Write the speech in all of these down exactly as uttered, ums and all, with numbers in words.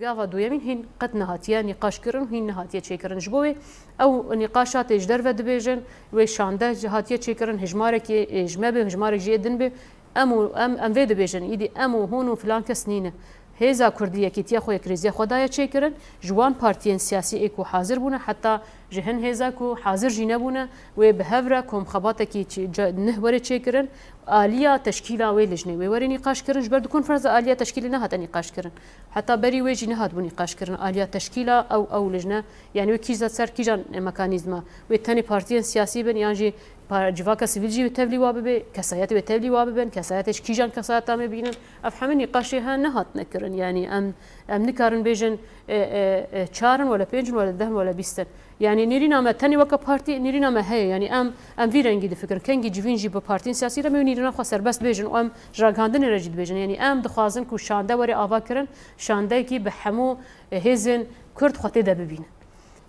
Gava duyemîn hîn qet nehatiye nîqaş kirin, hîn nehatiye çêkirin. Ji bo wê ew nîqaşa tê ji derve dibêjin, wê şande ji hatiye çêkirin, hijmarekê ê ji me be, hijmarek jî ê din be. Em û em, em vê dibêjin, îdî em û hûn û filan kes nîne. Hêza Kurdî yekîtiya xwe, yekrêziya xwe daye çêkirin, ji wan partiyên siyasî ê ku hazir bûne, heta ji hin hêza ku hazir jî nebûne, wê bi hev re komxebatekî çi-, ce-, nih were çêkirin, aliya teşkîla wê lijnê wê were nîqaş kirin, ji ber di konferansa aliya teşkîlê nehate nîqaş kirin. Heta berî wê jî nehatibû nîqaş kirin, aliya teşkîla ew, ew lijne, yanî wê kîja ser kîjan mekanîzma, wê tenê partiyên siyasî bin yan jî pa-, civaka sivîl jî wê tevlî wa bibe, kesayetê wê tevlî wa bibin, kesayetê ji kîjan kesayeta me bînin. Ev hemî nîqaşê he nehatine kirin. Yanî em, em nikarin bêjin, e, e, e, çar in wele pênc in wele deh in wele bîst in. Yanî nêrîna me tenê weke partî, nêrîna me heye. Yanî em, em vî rengî difikirin. Kengî civîn jî bi partiyên siyasî re me wê nêrîna xwe serbest bêjin û em ji ragihandinê re jî dibêjin. Yanî em dixwazin ku şande were ava kirin, şandeyekî bi hemû, e, hêzên Kurd xwe tê de bibîne.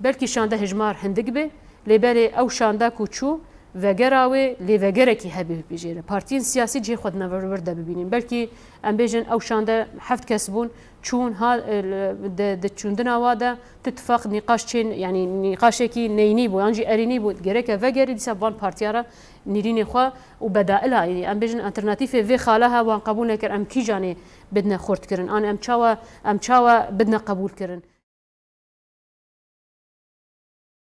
Belkî şande hijmar hindik be, lê belê ew şanda ku çû, vegera wê lê vegerekî hebe wê pêjê re. Partiyên siyasî cihê xwe di navbera de bibînin. Belkî em bêjin ew şande heft kes bûn, çûn ha, e, di, di çûndina wa de ti tifaq nîqaş çên, yanî nîqaşekî neyînî bû, yan jî erênî bû. Gereke vegerî dîsa van partiya re nîrînê xwe û bedaila, yanî em bêjin alternatîfê vê xala he wan qebûl nekir, em kîjanê bidine xurtkirin? An em çawa, em çawa bidine qebûlkirin?